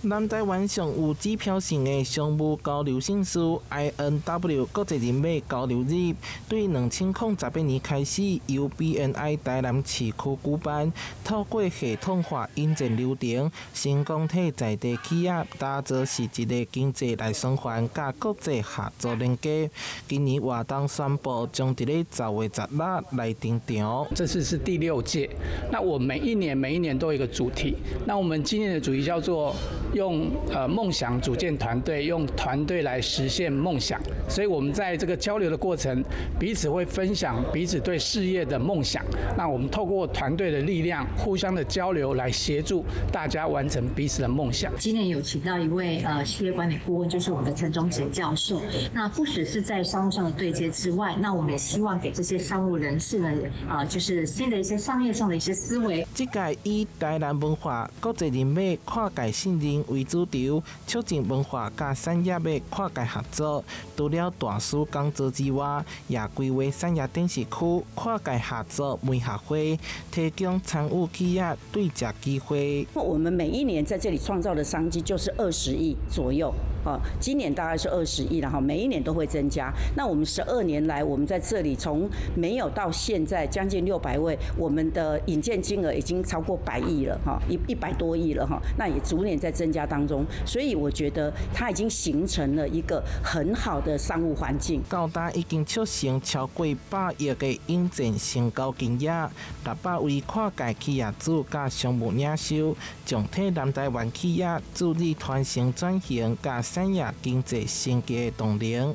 南台灣上有指標性的商務交流盛事 INW 國際人脈交流日，對2018年開始，由 BNI 台南市區舉辦，透過系統化引薦流程，成功替在地企業打造實質的經濟內循環佮國際合作連結。今年活動宣布將佇咧10月16來登場。這次是第六屆，那我每一年每一年都有一個主題，那我們今年的主題叫做用夢想組建團隊，用團隊來實現夢想。所以，我們在這個交流的過程，彼此會分享彼此對事業的夢想。那我們透過團隊的力量，互相的交流，來協助大家完成彼此的夢想。今年有請到一位企業管理顧問，就是我們的陳忠杰教授。那不只是在商務上的對接之外，那我們也希望給這些商務人士呢，啊，就是新的一些商業上的一些思維。這屆以台南文化、國際人脈、跨界信任為主軸，促進文化佮產業的跨界合作。除了大師講座之外，也規劃產業展示區跨界合作媒合會，提供參與企業對接機會。我們每一年在這裡創造的商機就是20億左右，啊，今年大概是二十億，然後每一年都會增加。那我們12年來，我們在這裡從沒有到現在將近600位，我們的引薦金額已經超過百億了，哈，100多億了，哈，那也逐年在增加當中，所以我覺得它已經形成了一個很好的商務環境。到今已經促成超過百億的引薦成交金額，600位跨界企業主佮商務領袖，將替南台灣企業助力傳承轉型佮產業經濟升級的動能。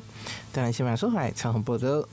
台灣新聞蘇海採訪報道。